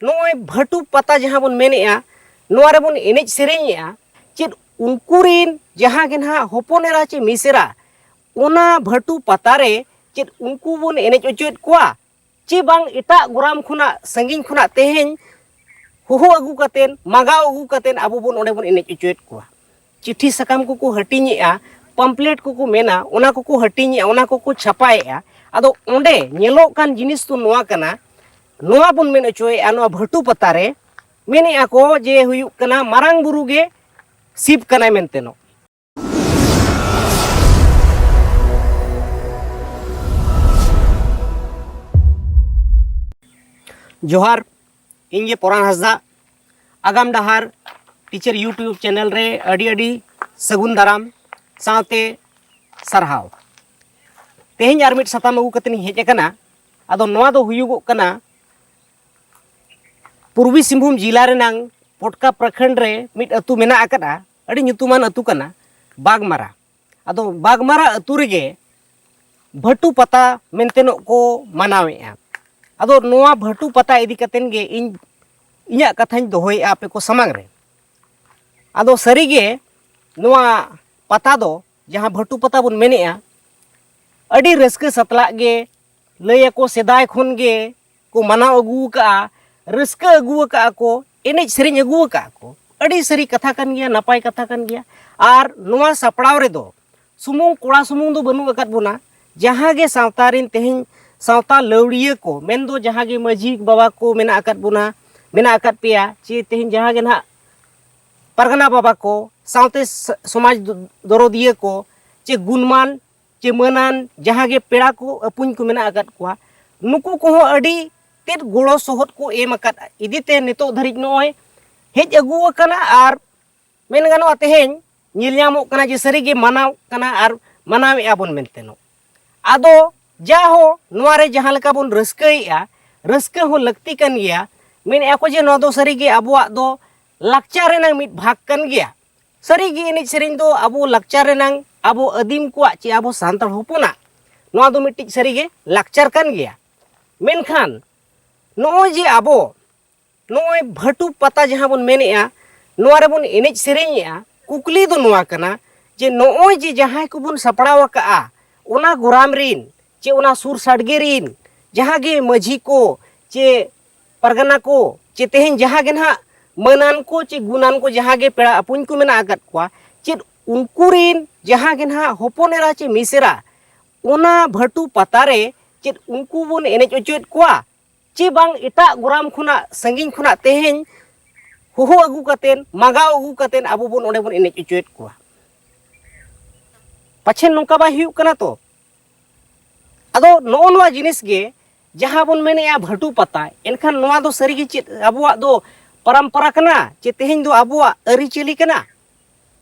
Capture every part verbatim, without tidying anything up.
ᱱᱚᱜᱼᱚᱭ ᱵᱷᱟᱹᱴᱩ ᱯᱟᱛᱟ ᱡᱟᱦᱟᱸ ᱵᱚᱱ ᱢᱮᱱᱮᱜᱼᱟ, ᱱᱚᱣᱟ ᱨᱮᱵᱚᱱ ᱮᱱᱮᱡ ᱥᱮᱨᱮᱧᱮᱜᱼᱟ, ᱪᱮᱫ ᱩᱱᱠᱩ ᱨᱤᱱ ᱡᱟᱦᱟᱸ ᱜᱮ ᱱᱟᱦᱟᱜ ᱦᱚᱯᱚᱱ ᱮᱨᱟ ᱪᱮ ᱢᱤᱥᱮᱨᱟ ᱚᱱᱟ ᱵᱷᱟᱹᱴᱩ ᱯᱟᱛᱟ ᱨᱮ ᱪᱮᱫ ᱩᱱᱠᱩ ᱵᱚᱱ ᱮᱱᱮᱡ ᱚᱪᱚᱭᱮᱫ ᱠᱚᱣᱟ? ᱪᱮ ᱵᱟᱝ ᱮᱴᱟᱜ ᱜᱚᱨᱟᱢ ᱠᱷᱚᱱᱟᱜ, ᱥᱟᱺᱜᱤᱧ ᱠᱷᱚᱱᱟᱜ ᱛᱮᱦᱮᱧ ᱦᱚᱦᱚ ᱟᱹᱜᱩ ᱠᱟᱛᱮᱫ, ᱢᱟᱜᱟᱣ ᱟᱹᱜᱩ ᱠᱟᱛᱮᱫ ᱟᱵᱚ ᱵᱚᱱ ᱚᱸᱰᱮ ᱵᱚᱱ ᱮᱱᱮᱡ ᱚᱪᱚᱭᱮᱫ ᱠᱚᱣᱟ? ᱪᱤᱴᱷᱤ ᱥᱟᱠᱟᱢ ᱠᱚᱠᱚ ᱦᱟᱹᱴᱤᱧᱮᱜᱼᱟ, ᱯᱟᱢᱯᱞᱮᱴ ᱠᱚᱠᱚ ᱢᱮᱱᱟ, ᱚᱱᱟ ᱠᱚᱠᱚ ᱦᱟᱹᱴᱤᱧᱮᱜᱼᱟ, ᱚᱱᱟ ᱠᱚᱠᱚ ᱪᱷᱟᱯᱟᱭᱮᱜᱼᱟ᱾ ᱟᱫᱚ ᱚᱸᱰᱮ ᱧᱮᱞᱚᱜ ᱠᱟᱱ ᱡᱤᱱᱤᱥ ᱫᱚ ᱱᱚᱣᱟ ᱠᱟᱱᱟ, ᱱᱚᱣᱟ ᱵᱚᱱ ᱢᱮᱱ ᱚᱪᱚᱭᱮᱜᱼᱟ, ᱱᱚᱣᱟ ᱵᱷᱟᱹᱴᱩ ᱯᱟᱛᱟ ᱨᱮ ᱢᱮᱱᱮᱜᱼᱟ ᱠᱚ ᱡᱮ ᱦᱩᱭᱩᱜ ᱠᱟᱱᱟ ᱢᱟᱨᱟᱝ ᱵᱩᱨᱩ ᱜᱮ ᱥᱤᱵ ᱠᱟᱱᱟᱭ ᱢᱮᱱᱛᱮ ᱱᱚ᱾ ᱡᱚᱦᱟᱨ, ᱤᱧ ᱜᱮ ᱯᱚᱨᱟᱱ ᱦᱟᱸᱥᱫᱟ᱾ ᱟᱜᱟᱢ ᱰᱟᱦᱟᱨ ᱴᱤᱪᱟᱨ YouTube ᱪᱮᱱᱮᱞ ᱨᱮ ᱟᱹᱰᱤ ᱟᱹᱰᱤ ᱥᱟᱹᱜᱩᱱ ᱫᱟᱨᱟᱢ ᱥᱟᱶᱛᱮ ᱥᱟᱨᱦᱟᱣ᱾ ᱛᱮᱦᱮᱧ ᱟᱨ ᱢᱤᱫ ᱥᱟᱛᱟᱢ ᱟᱹᱜᱩ ᱠᱟᱛᱮ ᱤᱧ ᱦᱮᱡ ᱟᱠᱟᱱᱟ᱾ ᱟᱫᱚ ᱱᱚᱣᱟ ᱫᱚ ᱦᱩᱭᱩᱜᱚᱜ ᱠᱟᱱᱟ ᱯᱩᱨᱵᱤ ᱥᱤᱝᱵᱷᱩᱢ ᱡᱮᱞᱟ ᱨᱮᱱᱟᱝ ᱯᱚᱴᱠᱟ ᱯᱨᱚᱠᱷᱚᱸᱰ ᱨᱮ ᱢᱤᱫ ᱟᱹᱛᱩ ᱢᱮᱱᱟᱜ ᱟᱠᱟᱫᱼᱟ, ᱟᱹᱰᱤ ᱧᱩᱛᱩᱢᱟᱱ ᱟᱹᱛᱩ ᱠᱟᱱᱟ ᱵᱟᱜᱽᱢᱟᱨᱟ᱾ ᱟᱫᱚ ᱵᱟᱜᱽᱢᱟᱨᱟ ᱟᱹᱛᱩ ᱨᱮᱜᱮ ᱵᱷᱟᱹᱴᱩ ᱯᱟᱛᱟ ᱢᱮᱱᱛᱮᱱᱚᱜ ᱠᱚ ᱢᱟᱱᱟᱣᱮᱫᱼᱟ᱾ ᱟᱫᱚ ᱱᱚᱣᱟ ᱵᱷᱟᱹᱴᱩ ᱯᱟᱛᱟ ᱤᱫᱤ ᱠᱟᱛᱮᱱ ᱜᱮ ᱤᱧ ᱤᱧᱟᱹᱜ ᱠᱟᱛᱷᱟᱧ ᱫᱚᱦᱚᱭᱮᱫᱼᱟ ᱟᱯᱮ ᱠᱚ ᱥᱟᱢᱟᱝ ᱨᱮ᱾ ᱟᱫᱚ ᱥᱟᱹᱨᱤᱜᱮ ᱱᱚᱣᱟ ᱯᱟᱛᱟ ᱫᱚ, ᱡᱟᱦᱟᱸ ᱵᱷᱟᱹᱴᱩ ᱯᱟᱛᱟ ᱵᱚᱱ ᱢᱮᱱᱮᱫᱼᱟ, ᱟᱹᱰᱤ ᱨᱟᱹᱥᱠᱟᱹ ᱥᱟᱛᱞᱟᱜ ᱜᱮ ᱞᱟᱹᱭᱟᱠᱚ ᱥᱮᱫᱟᱭ ᱠᱷᱚᱱ ᱜᱮ ᱠᱚ ᱢᱟᱱᱟᱣ ᱟᱹᱜᱩ ᱟᱠᱟᱫᱼᱟ, ᱨᱟᱹᱥᱠᱟᱹ ᱟᱹᱜᱩ ᱟᱠᱟᱫᱼᱟ ᱠᱚ, ᱮᱱᱮᱡ ᱥᱮᱨᱮᱧ ᱟᱹᱜᱩ ᱟᱠᱟᱫᱼᱟ ᱠᱚ᱾ ᱟᱹᱰᱤ ᱥᱟᱹᱨᱤ ᱠᱟᱛᱷᱟ ᱠᱟᱱ ᱜᱮᱭᱟ, ᱱᱟᱯᱟᱭ ᱠᱟᱛᱷᱟ ᱠᱟᱱ ᱜᱮᱭᱟ᱾ ᱟᱨ ᱱᱚᱣᱟ ᱥᱟᱯᱲᱟᱣ ᱨᱮᱫᱚ ᱥᱩᱢᱩᱝ ᱠᱚᱲᱟ ᱥᱩᱢᱩᱝ ᱫᱚ ᱵᱟᱹᱱᱩᱜ ᱟᱠᱟᱫ ᱵᱚᱱᱟ, ᱡᱟᱦᱟᱸ ᱜᱮ ᱥᱟᱶᱛᱟ ᱨᱮᱱ ᱛᱮᱦᱮᱧ ᱥᱟᱶᱛᱟ ᱞᱟᱹᱣᱲᱤᱭᱟᱹ ᱠᱚ, ᱢᱮᱱᱫᱚ ᱡᱟᱦᱟᱸ ᱜᱮ ᱢᱟᱹᱡᱷᱤ ᱵᱟᱵᱟ ᱠᱚ ᱢᱮᱱᱟᱜ ᱟᱠᱟᱫ ᱵᱚᱱᱟ, ᱢᱮᱱᱟᱜ ᱟᱠᱟᱫ ᱯᱮᱭᱟ, ᱪᱮ ᱛᱮᱦᱮᱧ ᱡᱟᱦᱟᱸ ᱜᱮ ᱱᱟᱦᱟᱜ ᱯᱟᱨᱜᱟᱱᱟ ᱵᱟᱵᱟ ᱠᱚ, ᱥᱟᱶᱛᱮ ᱥ-, ᱥᱚᱢᱟᱡᱽ ᱫᱚ-, ᱫᱚᱨᱚᱫᱤᱭᱟᱹ ᱠᱚ, ᱪᱮ ᱜᱩᱱᱢᱟᱱ ᱪᱮ ᱢᱟᱹᱱᱟᱱ ᱡᱟᱦᱟᱸ ᱜᱮ ᱯᱮᱲᱟ ᱠᱚ ᱟᱹᱯᱩᱧ ᱠᱚ ᱢᱮᱱᱟᱜ ᱟᱠᱟᱫ ᱠᱚᱣᱟ, ᱱᱩᱠᱩ ᱠᱚᱦᱚᱸ ᱟᱹᱰᱤ ᱛᱮᱫ ᱜᱚᱲᱚ ᱥᱚᱦᱚᱫ ᱠᱚ ᱮᱢ ᱟᱠᱟᱫ ᱤᱫᱤ ᱛᱮ ᱱᱤᱛᱚᱜ ᱫᱷᱟᱹᱨᱤᱡ ᱱᱚᱜᱼᱚᱭ ᱦᱮᱡ ᱟᱹᱜᱩ ᱟᱠᱟᱱᱟ᱾ ᱟᱨ ᱢᱮᱱ ᱜᱟᱱᱚᱜᱼᱟ, ᱛᱮᱦᱮᱧ ᱧᱮᱞ ᱧᱟᱢᱚᱜ ᱠᱟᱱᱟ ᱡᱮ ᱥᱟᱹᱨᱤᱜᱮ ᱢᱟᱱᱟᱣ ᱠᱟᱱᱟ ᱟᱨ ᱢᱟᱱᱟᱣᱮᱫᱼᱟ ᱵᱚᱱ ᱢᱮᱱᱛᱮ ᱱᱚᱜ᱾ ᱟᱫᱚ ᱡᱟᱦᱚᱸ ᱱᱚᱣᱟ ᱨᱮ ᱡᱟᱦᱟᱸ ᱞᱮᱠᱟ ᱵᱚᱱ ᱨᱟᱹᱥᱠᱟᱹᱭᱮᱫᱼᱟ, ᱨᱟᱹᱥᱠᱟᱹ ᱦᱚᱸ ᱞᱟᱹᱠᱛᱤ ᱠᱟᱱ ᱜᱮᱭᱟ᱾ ᱢᱮᱱᱮᱫᱼᱟ ᱠᱚ ᱡᱮ ᱱᱚᱣᱟ ᱫᱚ ᱥᱟᱹᱨᱤᱜᱮ ᱟᱵᱚᱣᱟᱜ ᱫᱚ ᱞᱟᱠᱪᱟᱨ ᱨᱮᱱᱟᱜ ᱢᱤᱫ ᱵᱷᱟᱜᱽ ᱠᱟᱱ ᱜᱮᱭᱟ᱾ ᱥᱟᱹᱨᱤᱜᱮ ᱮᱱᱮᱡ ᱥᱮᱨᱮᱧ ᱫᱚ ᱟᱵᱚ ᱞᱟᱠᱪᱟᱨ ᱨᱮᱱᱟᱝ, ᱟᱵᱚ ᱟᱹᱫᱤᱢ ᱠᱚᱣᱟᱜ ᱪᱮ ᱟᱵᱚ ᱥᱟᱱᱛᱟᱲ ᱦᱚᱯᱚᱱᱟᱜ ᱱᱚᱣᱟ ᱫᱚ ᱢᱤᱫᱴᱤᱡ ᱥᱟᱹᱨᱤᱜᱮ ᱞᱟᱠᱪᱟᱨ ᱠᱟᱱ ᱜᱮᱭᱟ᱾ ᱢᱮᱱᱠᱷᱟᱱ ᱱᱚᱜᱼᱚᱭ ᱡᱮ ᱟᱵᱚ ᱱᱚᱜᱼᱚᱭ ᱵᱷᱟᱹᱴᱩ ᱯᱟᱛᱟ ᱡᱟᱦᱟᱸ ᱵᱚᱱ ᱢᱮᱱᱮᱜᱼᱟ, ᱱᱚᱣᱟ ᱨᱮᱵᱚᱱ ᱮᱱᱮᱡ ᱥᱮᱨᱮᱧᱮᱜᱼᱟ, ᱠᱩᱠᱞᱤ ᱫᱚ ᱱᱚᱣᱟ ᱠᱟᱱᱟ ᱡᱮ ᱱᱚᱜᱼᱚᱭ ᱡᱮ ᱡᱟᱦᱟᱸᱭ ᱠᱚᱵᱚᱱ ᱥᱟᱯᱲᱟᱣ ᱟᱠᱟᱜᱼᱟ, ᱚᱱᱟ ᱜᱚᱨᱟᱢ ᱨᱤᱱ ᱪᱮ ᱚᱱᱟ ᱥᱩᱨ ᱥᱟᱰᱜᱮ ᱨᱤᱱ ᱡᱟᱦᱟᱸ ᱜᱮ ᱢᱟᱹᱡᱷᱤ ᱠᱚ ᱪᱮ ᱯᱟᱨᱜᱟᱱᱟ ᱠᱚ ᱪᱮ ᱛᱮᱦᱮᱧ ᱡᱟᱦᱟᱸ ᱜᱮ ᱱᱟᱦᱟᱜ ᱢᱟᱹᱱᱟᱱ ᱠᱚ ᱪᱮ ᱜᱩᱱᱟᱱ ᱠᱚ ᱡᱟᱦᱟᱸ ᱜᱮ ᱯᱮᱲᱟ ᱟᱹᱯᱩᱧ ᱠᱚ ᱢᱮᱱᱟᱜ ᱟᱠᱟᱫ ᱠᱚᱣᱟ, ᱪᱮᱫ ᱩᱱᱠᱩ ᱨᱤᱱ ᱡᱟᱦᱟᱸ ᱜᱮ ᱱᱟᱦᱟᱜ ᱦᱚᱯᱚᱱ ᱮᱨᱟ ᱪᱮ ᱢᱤᱥᱮᱨᱟ ᱚᱱᱟ ᱵᱷᱟᱹᱴᱩ ᱯᱟᱛᱟ ᱨᱮ ᱪᱮᱫ ᱩᱱᱠᱩ ᱵᱚᱱ ᱮᱱᱮᱡ ᱚᱪᱚᱭᱮᱫ ᱠᱚᱣᱟ ᱪᱮ ᱵᱟᱝ ᱮᱴᱟᱜ ᱜᱚᱨᱟᱢ ᱠᱷᱚᱱᱟᱜ ᱥᱟᱺᱜᱤᱧ ᱠᱷᱚᱱᱟᱜ ᱛᱮᱦᱮᱧ ᱦᱚᱦᱚ ᱟᱹᱜᱩ ᱠᱟᱛᱮᱫ, ᱢᱟᱜᱟᱣ ᱟᱹᱜᱩ ᱠᱟᱛᱮᱫ ᱟᱵᱚ ᱵᱚᱱ ᱚᱸᱰᱮ ᱵᱚᱱ ᱮᱱᱮᱡ ᱚᱪᱚᱭᱮᱫ ᱠᱚᱣᱟ? ᱯᱟᱪᱷᱮ ᱱᱚᱝᱠᱟ ᱵᱟᱭ ᱦᱩᱭᱩᱜ ᱠᱟᱱᱟ ᱛᱚ? ᱟᱫᱚ ᱱᱚᱜᱼᱚ ᱱᱚᱣᱟ ᱡᱤᱱᱤᱥ ᱜᱮ ᱡᱟᱦᱟᱸ ᱵᱚᱱ ᱢᱮᱱᱮᱜᱼᱟ ᱵᱷᱟᱹᱴᱩ ᱯᱟᱛᱟ, ᱮᱱᱠᱷᱟᱱ ᱱᱚᱣᱟ ᱫᱚ ᱥᱟᱹᱨᱤᱜᱮ ᱪᱮᱫ ᱟᱵᱚᱣᱟᱜ ᱫᱚ ᱯᱚᱨᱚᱢᱯᱚᱨᱟ ᱠᱟᱱᱟ ᱪᱮ ᱛᱮᱦᱮᱧ ᱫᱚ ᱟᱵᱚᱣᱟᱜ ᱟᱹᱨᱤᱪᱟᱹᱞᱤ ᱠᱟᱱᱟ?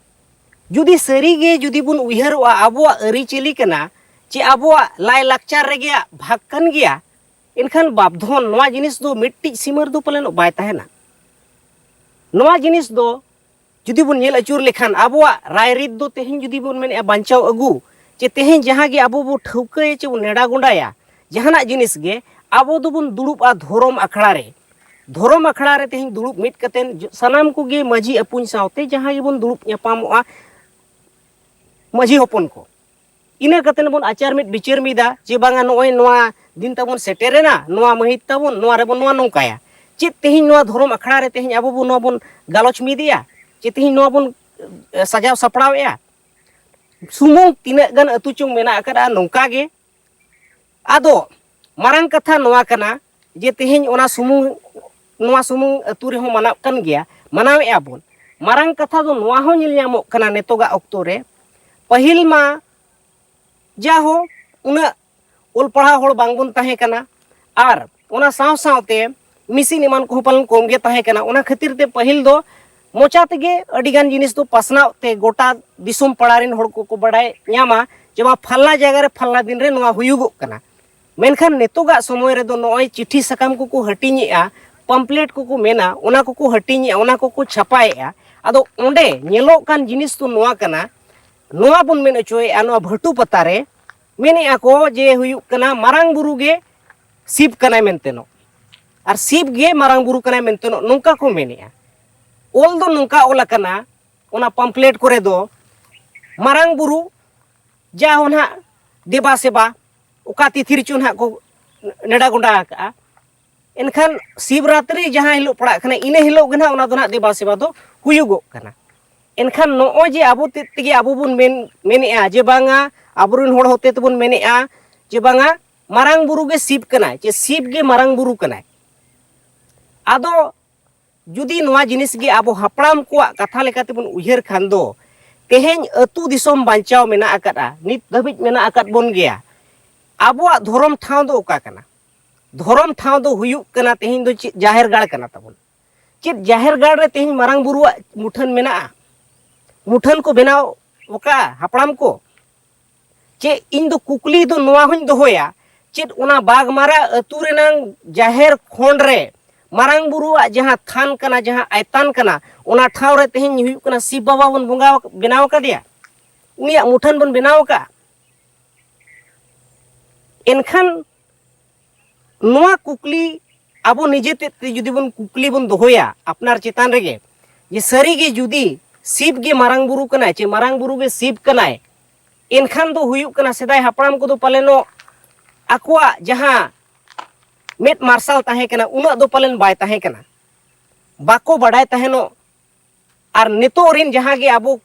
ᱡᱩᱫᱤ ᱥᱟᱹᱨᱤᱜᱮ ᱡᱩᱫᱤ ᱵᱚᱱ ᱩᱭᱦᱟᱹᱨᱚᱜᱼᱟ ᱟᱵᱚᱣᱟᱜ ᱟᱹᱨᱤᱪᱟᱹᱞᱤ ᱠᱟᱱᱟ ᱪᱮ ᱟᱵᱚᱣᱟᱜ ᱞᱟᱭᱼᱞᱟᱠᱪᱟᱨ ᱨᱮᱜᱮ ᱵᱷᱟᱜᱽ ᱠᱟᱱ ᱜᱮᱭᱟ, ᱮᱱᱠᱷᱟᱱ ᱵᱟᱯᱫᱷᱚᱱ ᱱᱚᱣᱟ ᱡᱤᱱᱤᱥ ᱫᱚ ᱢᱤᱫᱴᱤᱡ ᱥᱤᱢᱟᱹ ᱨᱮᱫᱚ ᱯᱟᱞᱮᱱᱚᱜ ᱵᱟᱭ ᱛᱟᱦᱮᱱᱟ᱾ ᱱᱚᱣᱟ ᱡᱤᱱᱤᱥ ᱫᱚ ᱡᱩᱫᱤ ᱵᱚᱱ ᱧᱮᱞ ᱟᱹᱪᱩᱨ ᱞᱮᱠᱷᱟᱱ ᱟᱵᱚᱣᱟᱜ ᱨᱟᱭᱨᱤᱛ ᱫᱚ ᱛᱮᱦᱮᱧ ᱡᱩᱫᱤ ᱵᱚᱱ ᱢᱮᱱᱮᱫᱼᱟ ᱵᱟᱧᱪᱟᱣ ᱟᱹᱜᱩ, ᱪᱮ ᱛᱮᱦᱮᱧ ᱡᱟᱦᱟᱸ ᱜᱮ ᱟᱵᱚ ᱵᱚ ᱴᱷᱟᱹᱣᱠᱟᱹᱭᱟ ᱪᱮ ᱵᱚᱱ ᱱᱮᱰᱟ ᱜᱚᱸᱰᱟᱭᱟ ᱡᱟᱦᱟᱱᱟᱜ ᱡᱤᱱᱤᱥ ᱜᱮ, ᱟᱵᱚ ᱫᱚᱵᱚᱱ ᱫᱩᱲᱩᱵᱼᱟ ᱫᱷᱚᱨᱚᱢ ᱟᱠᱷᱲᱟ ᱨᱮ᱾ ᱫᱷᱚᱨᱚᱢ ᱟᱠᱷᱲᱟ ᱨᱮ ᱛᱮᱦᱮᱧ ᱫᱩᱲᱩᱵ ᱢᱤᱫ ᱠᱟᱛᱮᱫ ᱡᱚ-, ᱥᱟᱱᱟᱢ ᱠᱚᱜᱮ ᱢᱟᱹᱡᱷᱤ ᱟᱹᱯᱩᱧ ᱥᱟᱶᱛᱮ ᱡᱟᱦᱟᱸ ᱜᱮᱵᱚᱱ ᱫᱩᱲᱩᱵ ᱧᱟᱯᱟᱢᱚᱜᱼᱟ ᱢᱟᱹᱡᱷᱤ ᱦᱚᱯᱚᱱ ᱠᱚ, ᱤᱱᱟᱹ ᱠᱟᱛᱮᱫ ᱵᱚᱱ ᱟᱪᱟᱨ ᱢᱤᱫ ᱵᱤᱪᱟᱹᱨ ᱢᱤᱫᱟ ᱡᱮ ᱵᱟᱝᱟ ᱱᱚᱜᱼᱚᱭ ᱱᱚᱣᱟ ᱫᱤᱱ ᱛᱟᱵᱚᱱ ᱥᱮᱴᱮᱨᱮᱱᱟ, ᱱᱚᱣᱟ ᱢᱟᱹᱦᱤᱛ ᱛᱟᱵᱚᱱ, ᱱᱚᱣᱟ ᱨᱮᱵᱚᱱ ᱱᱚᱣᱟ ᱱᱚᱝᱠᱟᱭᱟ᱾ ᱪᱮᱫ ᱛᱮᱦᱮᱧ ᱱᱚᱣᱟ ᱫᱷᱚᱨᱚᱢ ᱟᱠᱷᱲᱟ ᱨᱮ ᱛᱮᱦᱮᱧ ᱟᱵᱚ ᱵᱚᱱ ᱱᱚᱣᱟ ᱵᱚᱱ ᱜᱟᱞᱚᱪ ᱢᱤᱫᱮᱜᱼᱟ? ᱪᱮ ᱛᱮᱦᱮᱧ ᱱᱚᱣᱟ ᱵᱚᱱ, ᱮ, ᱥᱟᱡᱟᱣ ᱥᱟᱯᱲᱟᱣᱮᱜᱼᱟ? ᱥᱩᱢᱩᱝ ᱛᱤᱱᱟᱹᱜ ᱜᱟᱱ ᱟᱹᱛᱩ ᱪᱚᱝ ᱢᱮᱱᱟᱜ ᱟᱠᱟᱫᱼᱟ ᱱᱚᱝᱠᱟ ᱜᱮ᱾ ᱟᱫᱚ ᱢᱟᱨᱟᱝ ᱠᱟᱛᱷᱟ ᱱᱚᱣᱟ ᱠᱟᱱᱟ ᱡᱮ ᱛᱮᱦᱮᱧ ᱚᱱᱟ ᱥᱩᱢᱩᱝ, ᱱᱚᱣᱟ ᱥᱩᱢᱩᱝ ᱟᱹᱛᱩ ᱨᱮᱦᱚᱸ ᱢᱟᱱᱟᱜ ᱠᱟᱱ ᱜᱮᱭᱟ, ᱢᱟᱱᱟᱣᱮᱫᱼᱟ ᱵᱚᱱ᱾ ᱢᱟᱨᱟᱝ ᱠᱟᱛᱷᱟ ᱫᱚ ᱱᱚᱣᱟ ᱦᱚᱸ ᱧᱮᱞ ᱧᱟᱢᱚᱜ ᱠᱟᱱᱟ ᱱᱤᱛᱚᱜᱟᱜ ᱚᱠᱛᱚ ᱨᱮ, ᱯᱟᱹᱦᱤᱞ ᱢᱟ ᱡᱟᱦᱳ ᱩᱱᱟᱹᱜ ᱚᱞ ᱯᱟᱲᱦᱟᱣ ᱦᱚᱲ ᱵᱟᱝᱵᱚᱱ ᱛᱟᱦᱮᱸ ᱠᱟᱱᱟ, ᱟᱨ ᱚᱱᱟ ᱥᱟᱶ ᱥᱟᱶᱛᱮ ᱢᱮᱥᱤᱱ ᱮᱢᱟᱱ ᱠᱚᱦᱚᱸ ᱯᱟᱞᱮᱱ ᱠᱚᱢ ᱜᱮ ᱛᱟᱦᱮᱸ ᱠᱟᱱᱟ᱾ ᱚᱱᱟ ᱠᱷᱟᱹᱛᱤᱨ ᱛᱮ ᱯᱟᱹᱦᱤᱞ ᱫᱚ ᱢᱚᱪᱟ ᱛᱮᱜᱮ ᱟᱹᱰᱤᱜᱟᱱ ᱡᱤᱱᱤᱥ ᱫᱚ ᱯᱟᱥᱱᱟᱣ ᱛᱮ ᱜᱚᱴᱟ ᱫᱤᱥᱚᱢ ᱯᱟᱲᱟ ᱨᱮᱱ ᱦᱚᱲ ᱠᱚᱠᱚ ᱵᱟᱰᱟᱭ ᱧᱟᱢᱟ ᱡᱮ ᱵᱟᱝ ᱯᱷᱟᱞᱱᱟ ᱡᱟᱭᱜᱟ ᱨᱮ ᱯᱷᱟᱞᱱᱟ ᱫᱤᱱ ᱨᱮ ᱱᱚᱣᱟ ᱦᱩᱭᱩᱜᱚᱜ ᱠᱟᱱᱟ᱾ ᱢᱮᱱᱠᱷᱟᱱ ᱱᱤᱛᱚᱜᱟᱜ ᱥᱚᱢᱚᱭ ᱨᱮᱫᱚ ᱱᱚᱜᱼᱚᱭ ᱪᱤᱴᱷᱤ ᱥᱟᱠᱟᱢ ᱠᱚᱠᱚ ᱦᱟᱹᱴᱤᱧᱮᱜᱼᱟ, ᱯᱟᱢᱯᱞᱮᱴ ᱠᱚᱠᱚ ᱢᱮᱱᱟ, ᱚᱱᱟ ᱠᱚᱠᱚ ᱦᱟᱹᱴᱤᱧᱮᱜᱼᱟ, ᱚᱱᱟ ᱠᱚᱠᱚ ᱪᱷᱟᱯᱟᱭᱮᱜᱼᱟ᱾ ᱟᱫᱚ ᱚᱸᱰᱮ ᱧᱮᱞᱚᱜ ᱠᱟᱱ ᱡᱤᱱᱤᱥ ᱫᱚ ᱱᱚᱣᱟ ᱠᱟᱱᱟ, ᱱᱚᱣᱟ ᱵᱚᱱ ᱢᱮᱱ ᱦᱚᱪᱚᱭᱮᱜᱼᱟ ᱱᱚᱣᱟ ᱵᱷᱟᱹᱴᱩ ᱯᱟᱛᱟ ᱨᱮ, ᱢᱮᱱᱮᱜᱼᱟ ᱠᱚ ᱡᱮ ᱦᱩᱭᱩᱜ ᱠᱟᱱᱟ ᱢᱟᱨᱟᱝ ᱵᱩᱨᱩ ᱜᱮ ᱥᱤᱵ ᱠᱟᱱᱟᱭ ᱢᱮᱱᱛᱮ ᱱᱚ᱾ ᱟᱨ ᱥᱤᱵ ᱜᱮ ᱢᱟᱨᱟᱝ ᱵᱩᱨᱩ ᱠᱟᱱᱟᱭ ᱢᱮᱱᱛᱮ ᱱᱚ-, ᱱᱚᱝᱠᱟ ᱠᱚ ᱢᱮᱱᱮᱜᱼᱟ᱾ ᱚᱞ ᱫᱚ ᱱᱚᱝᱠᱟ ᱚᱞ ᱟᱠᱟᱱᱟ, ᱚᱱᱟ ᱯᱟᱢᱯᱞᱮᱴ ᱠᱚᱨᱮ ᱫᱚ ᱢᱟᱨᱟᱝ ᱵᱩᱨᱩ ᱡᱟ ᱦᱚᱸ ᱱᱟᱦᱟᱜ ᱫᱮᱵᱟ ᱥᱮᱵᱟ ᱚᱠᱟ ᱛᱤᱛᱷᱤ ᱨᱮᱪᱚ ᱱᱟᱦᱟᱜ ᱠᱚ ᱱᱮᱰᱟ ᱜᱚᱸᱰᱟ ᱟᱠᱟᱜᱼᱟ᱾ ᱮᱱᱠᱷᱟᱱ ᱥᱤᱵᱨᱟᱛᱨᱤ ᱡᱟᱦᱟᱸ ᱦᱤᱞᱳᱜ ᱯᱟᱲᱟᱜ ᱠᱟᱱᱟ, ᱤᱱᱟᱹ ᱦᱤᱞᱳᱜ ᱜᱮ ᱱᱟᱦᱟᱜ ᱚᱱᱟ ᱫᱚ ᱱᱟᱦᱟᱜ ᱫᱮᱵᱟ ᱥᱮᱵᱟ ᱫᱚ ᱦᱩᱭᱩᱜᱚᱜ ᱠᱟᱱᱟ᱾ ᱮᱱᱠᱷᱟᱱ ᱱᱚᱜᱼᱚᱭ ᱡᱮ ᱟᱵᱚ ᱛᱮᱫ ᱛᱮᱜᱮ ᱟᱵᱚ ᱵᱚᱱ ᱢᱮᱱ, ᱢᱮᱱᱮᱜᱼᱟ ᱡᱮ ᱵᱟᱝᱟ, ᱟᱵᱚᱨᱮᱱ ᱦᱚᱲ ᱦᱚᱛᱮ ᱛᱮᱵᱚᱱ ᱢᱮᱱᱮᱜᱼᱟ ᱡᱮ ᱵᱟᱝᱟ, ᱢᱟᱨᱟᱝ ᱵᱩᱨᱩ ᱜᱮ ᱥᱤᱵ ᱠᱟᱱᱟᱭ, ᱪᱮ ᱥᱤᱵ ᱜᱮ ᱢᱟᱨᱟᱝ ᱵᱩᱨᱩ ᱠᱟᱱᱟᱭ᱾ ᱟᱫᱚ ᱡᱩᱫᱤ ᱱᱚᱣᱟ ᱡᱤᱱᱤᱥ ᱜᱮ ᱟᱵᱚ ᱦᱟᱯᱲᱟᱢ ᱠᱚᱣᱟᱜ ᱠᱟᱛᱷᱟ ᱞᱮᱠᱟᱛᱮᱵᱚᱱ ᱩᱭᱦᱟᱹᱨ ᱠᱷᱟᱱ ᱫᱚ, ᱛᱮᱦᱮᱧ ᱟᱹᱛᱩ ᱫᱤᱥᱚᱢ ᱵᱟᱧᱪᱟᱣ ᱢᱮᱱᱟᱜ ᱟᱠᱟᱫᱼᱟ, ᱱᱤᱛ ᱫᱷᱟᱹᱵᱤᱡ ᱢᱮᱱᱟᱜ ᱟᱠᱟᱫ ᱵᱚᱱ ᱜᱮᱭᱟ᱾ ᱟᱵᱚᱣᱟᱜ ᱫᱷᱚᱨᱚᱢ ᱴᱷᱟᱶ ᱫᱚ ᱚᱠᱟ ᱠᱟᱱᱟ? ᱫᱷᱚᱨᱚᱢ ᱴᱷᱟᱶ ᱫᱚ ᱦᱩᱭᱩᱜ ᱠᱟᱱᱟ, ᱛᱮᱦᱮᱧ ᱫᱚ ᱪᱮᱫ ᱡᱟᱦᱮᱨ ᱜᱟᱲ ᱠᱟᱱᱟ ᱛᱟᱵᱚᱱ? ᱪᱮᱫ ᱡᱟᱦᱮᱨ ᱜᱟᱲ ᱨᱮ ᱛᱮᱦᱮᱧ ᱢᱟᱨᱟᱝ ᱵᱩᱨᱩᱣᱟᱜ ᱢᱩᱴᱷᱟᱹᱱ ᱢᱮᱱᱟᱜᱼᱟ? ᱢᱩᱴᱷᱟᱹᱱ ᱠᱚ ᱵᱮᱱᱟᱣ ᱟᱠᱟᱫᱼᱟ ᱦᱟᱯᱲᱟᱢ ᱠᱚ? ᱪᱮᱫ, ᱤᱧ ᱫᱚ ᱠᱩᱠᱞᱤ ᱫᱚ ᱱᱚᱣᱟ ᱦᱚᱸᱧ ᱫᱚᱦᱚᱭᱟ, ᱪᱮᱫ ᱚᱱᱟ ᱵᱟᱜᱽᱢᱟᱨᱟ ᱟᱹᱛᱩ ᱨᱮᱱᱟᱝ ᱡᱟᱦᱮᱨ ᱠᱷᱚᱸᱰ ᱨᱮ ᱢᱟᱨᱟᱝ ᱵᱩᱨᱩᱣᱟᱜ ᱡᱟᱦᱟᱸ ᱛᱷᱟᱱ ᱠᱟᱱᱟ, ᱡᱟᱦᱟᱸ ᱟᱭᱛᱟᱱ ᱠᱟᱱᱟ, ᱚᱱᱟ ᱴᱷᱟᱶ ᱨᱮ ᱛᱮᱦᱮᱧ ᱦᱩᱭᱩᱜ ᱠᱟᱱᱟ ᱥᱤᱵ ᱵᱟᱵᱟ ᱵᱚᱱ ᱵᱚᱸᱜᱟ, ᱵᱮᱱᱟᱣ ᱟᱠᱟᱫᱮᱭᱟ, ᱩᱱᱤᱭᱟᱜ ᱢᱩᱴᱷᱟᱹᱱ ᱵᱚᱱ ᱵᱮᱱᱟᱣ ᱟᱠᱟᱫᱼᱟ? ᱮᱱᱠᱷᱟᱱ ᱱᱚᱣᱟ ᱠᱩᱠᱞᱤ ᱟᱵᱚ ᱱᱤᱡᱮ ᱛᱮᱫ ᱛᱮ ᱡᱩᱫᱤ ᱵᱚᱱ ᱠᱩᱠᱞᱤ ᱵᱚᱱ ᱫᱚᱦᱚᱭᱟ ᱟᱯᱱᱟᱨ ᱪᱮᱛᱟᱱ ᱨᱮᱜᱮ, ᱡᱮ ᱥᱟᱹᱨᱤᱜᱮ ᱡᱩᱫᱤ ᱥᱤᱵ ᱜᱮ ᱢᱟᱨᱟᱝ ᱵᱩᱨᱩ ᱠᱟᱱᱟᱭ, ᱪᱮ ᱢᱟᱨᱟᱝ ᱵᱩᱨᱩ ᱜᱮ ᱥᱤᱵ ᱠᱟᱱᱟᱭ, ᱮᱱᱠᱷᱟᱱ ᱫᱚ ᱦᱩᱭᱩᱜ ᱠᱟᱱᱟ, ᱥᱮᱫᱟᱭ ᱦᱟᱯᱲᱟᱢ ᱠᱚᱫᱚ ᱯᱟᱞᱮᱱᱚᱜ ᱟᱠᱚᱣᱟᱜ ᱡᱟᱦᱟᱸ ᱢᱮᱫ ᱢᱟᱨᱥᱟᱞ ᱛᱟᱦᱮᱸ ᱠᱟᱱᱟ, ᱩᱱᱟᱹᱜ ᱫᱚ ᱯᱟᱞᱮᱱ ᱵᱟᱭ ᱛᱟᱦᱮᱸ ᱠᱟᱱᱟ, ᱵᱟᱠᱚ ᱵᱟᱰᱟᱭ ᱛᱟᱦᱮᱱᱚᱜ᱾ ᱟᱨ ᱱᱤᱛᱚᱜ ᱨᱤᱱ ᱡᱟᱦᱟᱸ ᱜᱮ ᱟᱵᱚ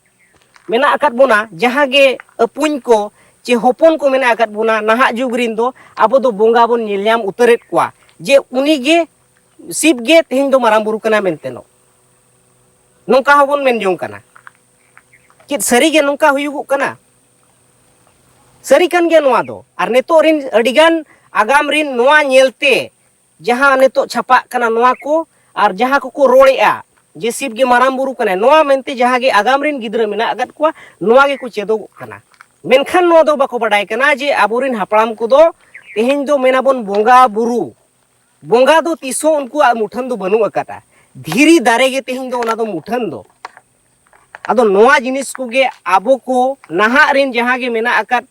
ᱢᱮᱱᱟᱜ ᱟᱠᱟᱫ ᱵᱚᱱᱟ, ᱡᱟᱦᱟᱸ ᱜᱮ ᱟᱹᱯᱩᱧ ᱠᱚ ᱪᱮ ᱦᱚᱯᱚᱱ ᱠᱚ ᱢᱮᱱᱟᱜ ᱟᱠᱟᱫ ᱵᱚᱱᱟ ᱱᱟᱦᱟᱜ ᱡᱩᱜᱽ ᱨᱤᱱ ᱫᱚ, ᱟᱵᱚ ᱫᱚ ᱵᱚᱸᱜᱟ ᱵᱚᱱ ᱧᱮᱞ ᱧᱟᱢ ᱩᱛᱟᱹᱨᱮᱫ ᱠᱚᱣᱟ ᱡᱮ ᱩᱱᱤ ᱜᱮ ᱥᱤᱵ ᱜᱮ ᱛᱮᱦᱮᱧ ᱫᱚ ᱢᱟᱨᱟᱝ ᱵᱩᱨᱩ ᱠᱟᱱᱟ ᱢᱮᱱᱛᱮ ᱱᱚ-, ᱱᱚᱝᱠᱟ ᱦᱚᱸᱵᱚᱱ ᱢᱮᱱ ᱡᱚᱝ ᱠᱟᱱᱟ᱾ ᱪᱮᱫ ᱥᱟᱹᱨᱤ ᱜᱮ ᱱᱚᱝᱠᱟ ᱦᱩᱭᱩᱜᱚᱜ ᱠᱟᱱᱟ? ᱥᱟᱹᱨᱤ ᱠᱟᱱ ᱜᱮᱭᱟ ᱱᱚᱣᱟ ᱫᱚ᱾ ᱟᱨ ᱱᱤᱛᱚᱜ ᱨᱤᱱ ᱟᱹᱰᱤᱜᱟᱱ ᱟᱜᱟᱢ ᱨᱤᱱ ᱱᱚᱣᱟ ᱧᱮᱞᱛᱮ ᱡᱟᱦᱟᱸ ᱱᱤᱛᱚᱜ ᱪᱷᱟᱯᱟᱜ ᱠᱟᱱᱟ ᱱᱚᱣᱟ ᱠᱚ, ᱟᱨ ᱡᱟᱦᱟᱸ ᱠᱚᱠᱚ ᱨᱚᱲᱮᱜᱼᱟ ᱡᱮ ᱥᱤᱵ ᱜᱮ ᱢᱟᱨᱟᱝ ᱵᱩᱨᱩ ᱠᱟᱱᱟᱭ, ᱱᱚᱣᱟ ᱢᱮᱱᱛᱮ ᱡᱟᱦᱟᱸ ᱜᱮ ᱟᱜᱟᱢ ᱨᱤᱱ ᱜᱤᱫᱽᱨᱟᱹ ᱢᱮᱱᱟᱜ ᱟᱠᱟᱫ ᱠᱚᱣᱟ, ᱱᱚᱣᱟ ᱜᱮᱠᱚ ᱪᱮᱫᱚᱜᱚᱜ ᱠᱟᱱᱟ᱾ ᱢᱮᱱᱠᱷᱟᱱ ᱱᱚᱣᱟ ᱫᱚ ᱵᱟᱠᱚ ᱵᱟᱰᱟᱭ ᱠᱟᱱᱟ ᱡᱮ ᱟᱵᱚᱨᱮᱱ ᱦᱟᱯᱲᱟᱢ ᱠᱚᱫᱚ ᱛᱮᱦᱮᱧ ᱫᱚ ᱢᱮᱱᱟᱵᱚᱱ ᱵᱚᱸᱜᱟ ᱵᱩᱨᱩ, ᱵᱚᱸᱜᱟ ᱫᱚ ᱛᱤᱥᱦᱚᱸ ᱩᱱᱠᱩᱣᱟᱜ ᱢᱩᱴᱷᱟᱹᱱ ᱫᱚ ᱵᱟᱹᱱᱩᱜ ᱟᱠᱟᱫᱟ᱾ ᱫᱷᱤᱨᱤ ᱫᱟᱨᱮ ᱜᱮ ᱛᱮᱦᱮᱧ ᱫᱚ ᱚᱱᱟ ᱫᱚ ᱢᱩᱴᱷᱟᱹᱱ ᱫᱚ᱾ ᱟᱫᱚ ᱱᱚᱣᱟ ᱡᱤᱱᱤᱥ ᱠᱚᱜᱮ ᱟᱵᱚ ᱠᱚ ᱱᱟᱦᱟᱜ ᱨᱤᱱ ᱡᱟᱦᱟᱸ ᱜᱮ ᱢᱮᱱᱟᱜ ᱟᱠᱟᱫ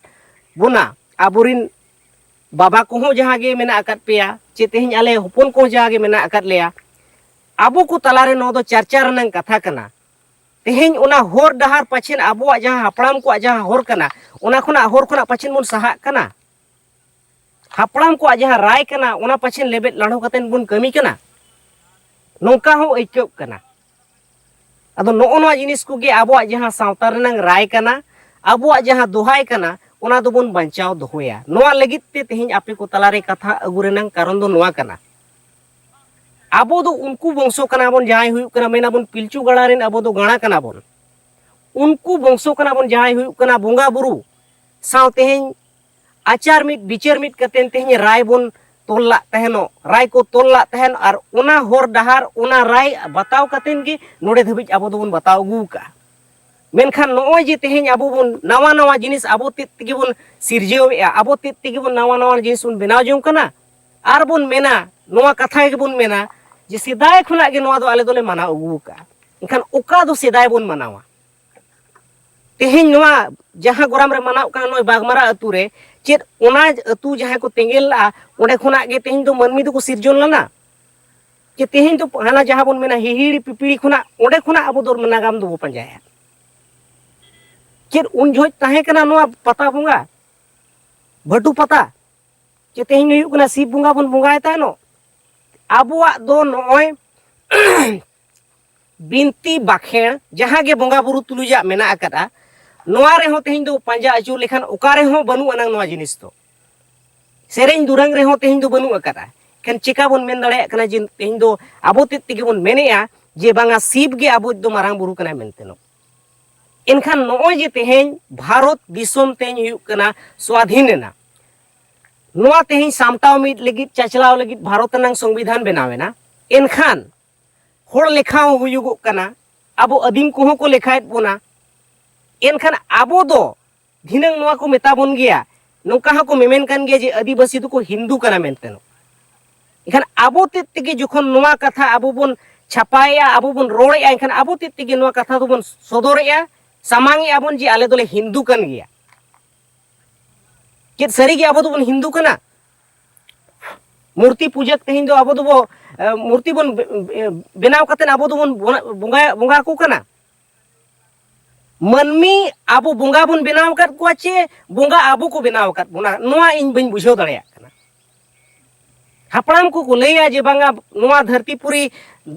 ᱵᱚᱱᱟ, ᱟᱵᱚᱨᱤᱱ ᱵᱟᱵᱟ ᱠᱚᱦᱚᱸ ᱡᱟᱦᱟᱸ ᱜᱮ ᱢᱮᱱᱟᱜ ᱟᱠᱟᱫ ᱯᱮᱭᱟ, ᱪᱮ ᱛᱮᱦᱮᱧ ᱟᱞᱮ ᱦᱚᱯᱚᱱ ᱠᱚᱦᱚᱸ ᱡᱟᱦᱟᱸ ᱜᱮ ᱢᱮᱱᱟᱜ ᱟᱠᱟᱫ ᱞᱮᱭᱟ, ᱟᱵᱚ ᱠᱚ ᱛᱟᱞᱟᱨᱮ ᱱᱚᱣᱟ ᱫᱚ ᱪᱟᱨᱪᱟ ᱨᱮᱱᱟᱝ ᱠᱟᱛᱷᱟ ᱠᱟᱱᱟ᱾ ᱛᱮᱦᱮᱧ ᱚᱱᱟ ᱦᱚᱨ ᱰᱟᱦᱟᱨ ᱯᱟᱪᱷᱮᱱ ᱟᱵᱚᱣᱟᱜ ᱡᱟᱦᱟᱸ ᱦᱟᱯᱲᱟᱢ ᱠᱚᱣᱟᱜ ᱡᱟᱦᱟᱸ ᱦᱚᱨ ᱠᱟᱱᱟ, ᱚᱱᱟ ᱠᱷᱚᱱᱟᱜ ᱦᱚᱨ ᱠᱷᱚᱱᱟᱜ ᱯᱟᱪᱷᱮᱱ ᱵᱚᱱ ᱥᱟᱦᱟᱜ ᱠᱟᱱᱟ᱾ ᱦᱟᱯᱲᱟᱢ ᱠᱚᱣᱟᱜ ᱡᱟᱦᱟᱸ ᱨᱟᱭ ᱠᱟᱱᱟ, ᱚᱱᱟ ᱯᱟᱪᱷᱮᱱ ᱞᱮᱵᱮᱫ ᱞᱟᱲᱦᱚ ᱠᱟᱛᱮ ᱵᱚᱱ ᱠᱟᱹᱢᱤ ᱠᱟᱱᱟ᱾ ᱱᱚᱝᱠᱟ ᱦᱚᱸ ᱟᱹᱭᱠᱟᱹᱜ ᱠᱟᱱᱟ᱾ ᱟᱫᱚ ᱱᱚᱜᱼᱚ ᱱᱚᱣᱟ ᱡᱤᱱᱤᱥ ᱠᱚᱜᱮ ᱟᱵᱚᱣᱟᱜ ᱡᱟᱦᱟᱸ ᱥᱟᱶᱛᱟ ᱨᱮᱱᱟᱝ ᱨᱟᱭ ᱠᱟᱱᱟ, ᱟᱵᱚᱣᱟᱜ ᱡᱟᱦᱟᱸ ᱫᱚᱦᱟᱭ ᱠᱟᱱᱟ, ᱚᱱᱟ ᱫᱚᱵᱚᱱ ᱵᱟᱧᱪᱟᱣ ᱫᱚᱦᱚᱭᱟ᱾ ᱱᱚᱣᱟ ᱞᱟᱹᱜᱤᱫ ᱛᱮ ᱛᱮᱦᱮᱧ ᱟᱯᱮ ᱠᱚ ᱛᱟᱞᱟᱨᱮ ᱠᱟᱛᱷᱟ ᱟᱹᱜᱩ ᱨᱮᱱᱟᱝ ᱠᱟᱨᱚᱱ ᱫᱚ ᱱᱚᱣᱟ ᱠᱟᱱᱟ᱾ ᱟᱵᱚ ᱫᱚ ᱩᱱᱠᱩ ᱵᱚᱝᱥᱚ ᱠᱟᱱᱟ ᱵᱚᱱ, ᱡᱟᱦᱟᱸᱭ ᱦᱩᱭᱩᱜ ᱠᱟᱱᱟ, ᱢᱮᱱᱟᱵᱚᱱ ᱯᱤᱞᱪᱩ ᱜᱟᱲᱟ ᱨᱮᱱ ᱟᱵᱚ ᱫᱚ ᱜᱟᱲᱟ ᱠᱟᱱᱟ ᱵᱚᱱ᱾ ᱩᱱᱠᱩ ᱵᱚᱝᱥᱚ ᱠᱟᱱᱟ ᱵᱚᱱ, ᱡᱟᱦᱟᱸᱭ ᱦᱩᱭᱩᱜ ᱠᱟᱱᱟ ᱵᱚᱸᱜᱟ ᱵᱩᱨᱩ ᱥᱟᱶ ᱛᱮᱦᱮᱧ ᱟᱪᱟᱨ ᱢᱤᱫ ᱵᱤᱪᱟᱹᱨ ᱢᱤᱫ ᱠᱟᱛᱮ ᱛᱮᱦᱮᱧ ᱨᱟᱭ ᱵᱚᱱ ᱛᱚᱞ ᱞᱟᱜ ᱛᱟᱦᱮᱱᱚᱜ, ᱨᱟᱭ ᱠᱚ ᱛᱚᱞ ᱞᱟᱜ ᱛᱟᱦᱮᱱ, ᱟᱨ ᱚᱱᱟ ᱦᱚᱨ ᱰᱟᱦᱟᱨ, ᱚᱱᱟ ᱨᱟᱭ ᱵᱟᱛᱟᱣ ᱠᱟᱛᱮ ᱜᱮ ᱱᱚᱰᱮ ᱫᱷᱟᱹᱵᱤᱡ ᱟᱵᱚ ᱫᱚᱵᱚᱱ ᱵᱟᱛᱟᱣ ᱟᱹᱜᱩ ᱟᱠᱟᱫᱼᱟ᱾ ᱢᱮᱱᱠᱷᱟᱱ ᱱᱚᱜᱼᱚᱭ ᱡᱮ ᱛᱮᱦᱮᱧ ᱟᱵᱚ ᱵᱚᱱ ᱱᱟᱣᱟ ᱱᱟᱣᱟ ᱡᱤᱱᱤᱥ ᱟᱵᱚ ᱛᱮᱫ ᱛᱮᱜᱮ ᱵᱚᱱ ᱥᱤᱨᱡᱟᱹᱣᱮᱫᱼᱟ, ᱟᱵᱚ ᱛᱮᱫ ᱛᱮᱜᱮ ᱵᱚᱱ ᱱᱟᱣᱟ ᱱᱟᱣᱟ ᱡᱤᱱᱤᱥ ᱵᱚᱱ ᱵᱮᱱᱟᱣ ᱡᱚᱝ ᱠᱟᱱᱟ, ᱟᱨ ᱵᱚᱱ ᱢᱮᱱᱟ, ᱱᱚᱣᱟ ᱠᱟᱛᱷᱟ ᱜᱮᱵᱚᱱ ᱢᱮᱱᱟ ᱡᱮ ᱥᱮᱫᱟᱭ ᱠᱷᱚᱱᱟᱜ ᱜᱮ ᱱᱚᱣᱟ ᱫᱚ ᱟᱞᱮ ᱫᱚᱞᱮ ᱢᱟᱱᱟᱣ ᱟᱹᱜᱩ ᱟᱠᱟᱫᱼᱟ᱾ ᱮᱱᱠᱷᱟᱱ ᱚᱠᱟ ᱫᱚ ᱥᱮᱫᱟᱭ ᱵᱚᱱ ᱢᱟᱱᱟᱣᱟ? ᱛᱮᱦᱮᱧ ᱱᱚᱣᱟ ᱡᱟᱦᱟᱸ ᱜᱚᱨᱟᱢ ᱨᱮ ᱢᱟᱱᱟᱣ ᱠᱟᱱᱟ, ᱱᱚᱜᱼᱚᱭ ᱵᱟᱜᱽᱢᱟᱨᱟ ᱟᱹᱛᱩ ᱨᱮ, ᱪᱮᱫ ᱚᱱᱟ ᱟᱹᱛᱩ ᱡᱟᱦᱟᱸᱭ ᱠᱚ ᱛᱮᱸᱜᱮ ᱞᱟᱜᱼᱟ, ᱚᱸᱰᱮ ᱠᱷᱚᱱᱟᱜ ᱜᱮ ᱛᱮᱦᱮᱧ ᱫᱚ ᱢᱟᱹᱱᱢᱤ ᱫᱚᱠᱚ ᱥᱤᱨᱡᱚᱱ ᱞᱮᱱᱟ? ᱡᱮ ᱛᱮᱦᱮᱧ ᱫᱚ ᱦᱟᱱᱟ ᱡᱟᱦᱟᱸ ᱵᱚᱱ ᱢᱮᱱᱟ ᱦᱤᱦᱤᱲᱤ ᱯᱤᱯᱤᱲᱤ ᱠᱷᱚᱱᱟᱜ, ᱚᱸᱰᱮ ᱠᱷᱚᱱᱟᱜ ᱟᱵᱚ ᱫᱚ ᱱᱟᱜᱟᱢ ᱫᱚᱵᱚ ᱯᱟᱸᱡᱟᱭᱟ᱾ ᱪᱮᱫ ᱩᱱ ᱡᱚᱦᱚᱜ ᱛᱟᱦᱮᱸ ᱠᱟᱱᱟ ᱱᱚᱣᱟ ᱯᱟᱛᱟ ᱵᱚᱸᱜᱟ, ᱵᱷᱟᱹᱴᱩ ᱯᱟᱛᱟ? ᱪᱮ ᱛᱮᱦᱮᱧ ᱦᱩᱭᱩᱜ ᱠᱟᱱᱟ ᱥᱤᱵ ᱵᱚᱸᱜᱟ ᱵᱚᱱ ᱵᱚᱸᱜᱟᱭ ᱛᱟᱦᱮᱱᱚᱜ? ᱟᱵᱚᱣᱟᱜ ᱫᱚ ᱱᱚᱜᱼᱚᱭ ᱵᱤᱱᱛᱤ ᱵᱟᱠᱷᱮᱬ ᱡᱟᱦᱟᱸ ᱜᱮ ᱵᱚᱸᱜᱟ ᱵᱩᱨᱩ ᱛᱩᱞᱩᱡᱟᱜ ᱢᱮᱱᱟᱜ ᱟᱠᱟᱫᱼᱟ, ᱱᱚᱣᱟ ᱨᱮᱦᱚᱸ ᱛᱮᱦᱮᱧ ᱫᱚ ᱯᱟᱸᱡᱟ ᱟᱹᱪᱩᱨ ᱞᱮᱠᱷᱟᱱ ᱚᱠᱟ ᱨᱮᱦᱚᱸ ᱵᱟᱹᱱᱩᱜ ᱟᱱᱟᱝ ᱱᱚᱣᱟ ᱡᱤᱱᱤᱥ ᱫᱚ᱾ ᱥᱮᱨᱮᱧ ᱫᱩᱨᱟᱹᱝ ᱨᱮᱦᱚᱸ ᱛᱮᱦᱮᱧ ᱫᱚ ᱵᱟᱹᱱᱩᱜ ᱟᱠᱟᱫᱼᱟ᱾ ᱮᱱᱠᱷᱟᱱ ᱪᱮᱠᱟ ᱵᱚᱱ ᱢᱮᱱ ᱫᱟᱲᱮᱭᱟᱜ ᱠᱟᱱᱟ ᱡᱮ ᱛᱮᱦᱮᱧ ᱫᱚ ᱟᱵᱚ ᱛᱮᱫ ᱛᱮᱜᱮ ᱵᱚᱱ ᱢᱮᱱᱮᱫᱼᱟ ᱡᱮ ᱵᱟᱝᱟ, ᱥᱤᱵ ᱜᱮ ᱟᱵᱚ ᱫᱚ ᱢᱟᱨᱟᱝ ᱵᱩᱨᱩ ᱠᱟᱱᱟᱭ ᱢᱮᱱᱛᱮ ᱱᱚ? ᱮᱱᱠᱷᱟᱱ ᱱᱚᱜᱼᱚᱭ ᱡᱮ ᱛᱮᱦᱮᱧ ᱵᱷᱟᱨᱚᱛ ᱫᱤᱥᱚᱢ ᱛᱮᱦᱮᱧ ᱦᱩᱭᱩᱜ ᱠᱟᱱᱟ ᱥᱣᱟᱫᱷᱤᱱ ᱮᱱᱟ, ᱱᱚᱣᱟ ᱛᱮᱦᱮᱧ ᱥᱟᱢᱴᱟᱣ ᱢᱤᱫ ᱞᱟᱹᱜᱤᱫ, ᱪᱟᱪᱞᱟᱣ ᱞᱟᱹᱜᱤᱫ ᱵᱷᱟᱨᱚᱛ ᱨᱮᱱᱟᱝ ᱥᱚᱝᱵᱤᱫᱷᱟᱱ ᱵᱮᱱᱟᱣ ᱮᱱᱟ᱾ ᱮᱱᱠᱷᱟᱱ ᱦᱚᱲ ᱞᱮᱠᱷᱟ ᱦᱚᱸ ᱦᱩᱭᱩᱜᱚᱜ ᱠᱟᱱᱟ, ᱟᱵᱚ ᱟᱹᱫᱤᱢ ᱠᱚᱦᱚᱸ ᱠᱚ ᱞᱮᱠᱷᱟᱭᱮᱫ ᱵᱚᱱᱟ᱾ ᱮᱱᱠᱷᱟᱱ ᱟᱵᱚ ᱫᱚ ᱫᱷᱤᱱᱟᱹᱝ ᱱᱚᱣᱟ ᱠᱚ ᱢᱮᱛᱟ ᱵᱚᱱ ᱜᱮᱭᱟ, ᱱᱚᱝᱠᱟ ᱦᱚᱸᱠᱚ ᱢᱮᱢᱮᱱ ᱠᱟᱱ ᱜᱮᱭᱟ ᱡᱮ ᱟᱹᱫᱤᱵᱟᱹᱥᱤ ᱫᱚᱠᱚ ᱦᱤᱱᱫᱩ ᱠᱟᱱᱟ ᱢᱮᱱᱛᱮ᱾ ᱮᱱᱠᱷᱟᱱ ᱟᱵᱚ ᱛᱮᱫ ᱛᱮᱜᱮ ᱡᱚᱠᱷᱚᱱ ᱱᱚᱣᱟ ᱠᱟᱛᱷᱟ ᱟᱵᱚ ᱵᱚᱱ ᱪᱷᱟᱯᱟᱭᱮᱜᱼᱟ, ᱟᱵᱚ ᱵᱚᱱ ᱨᱚᱲᱮᱜᱼᱟ, ᱮᱱᱠᱷᱟᱱ ᱟᱵᱚ ᱛᱮᱫ ᱛᱮᱜᱮ ᱱᱚᱣᱟ ᱠᱟᱛᱷᱟ ᱫᱚᱵᱚᱱ ᱥᱚᱫᱚᱨᱮᱜᱼᱟ, ᱥᱟᱢᱟᱝᱮᱜᱼᱟ ᱵᱚᱱ ᱡᱮ ᱟᱞᱮ ᱫᱚᱞᱮ ᱦᱤᱱᱫᱩ ᱠᱟᱱ ᱜᱮᱭᱟ᱾ ᱪᱮᱫ ᱥᱟᱹᱨᱤᱜᱮ ᱟᱵᱚ ᱫᱚᱵᱚᱱ ᱦᱤᱱᱫᱩ ᱠᱟᱱᱟ? ᱢᱩᱨᱛᱤ ᱯᱩᱡᱟᱹ ᱛᱮᱦᱮᱧ ᱫᱚ ᱟᱵᱚ ᱫᱚᱵᱚ, ᱮ, ᱢᱩᱨᱛᱤ ᱵᱚᱱ ᱵᱮ-, ᱵᱮ-, ᱵᱮᱱᱟᱣ ᱠᱟᱛᱮ ᱟᱵᱚ ᱫᱚᱵᱚᱱ ᱵᱚᱱᱟ-, ᱵᱚᱸᱜᱟ, ᱵᱚᱸᱜᱟ ᱟᱠᱚ ᱠᱟᱱᱟ᱾ ᱢᱟᱹᱱᱢᱤ ᱟᱵᱚ ᱵᱚᱸᱜᱟ ᱵᱚᱱ ᱵᱮᱱᱟᱣ ᱟᱠᱟᱫ ᱠᱚᱣᱟ ᱪᱮ ᱵᱚᱸᱜᱟ ᱟᱵᱚ ᱠᱚ ᱵᱮᱱᱟᱣ ᱟᱠᱟᱫ ᱵᱚᱱᱟ, ᱱᱚᱣᱟ ᱤᱧ ᱵᱟᱹᱧ ᱵᱩᱡᱷᱟᱹᱣ ᱫᱟᱲᱮᱭᱟᱜ ᱠᱟᱱᱟ᱾ ᱦᱟᱯᱲᱟᱢ ᱠᱚᱠᱚ ᱞᱟᱹᱭᱟ ᱡᱮ ᱵᱟᱝᱟ, ᱱᱚᱣᱟ ᱫᱷᱟᱹᱨᱛᱤ ᱯᱩᱨᱤ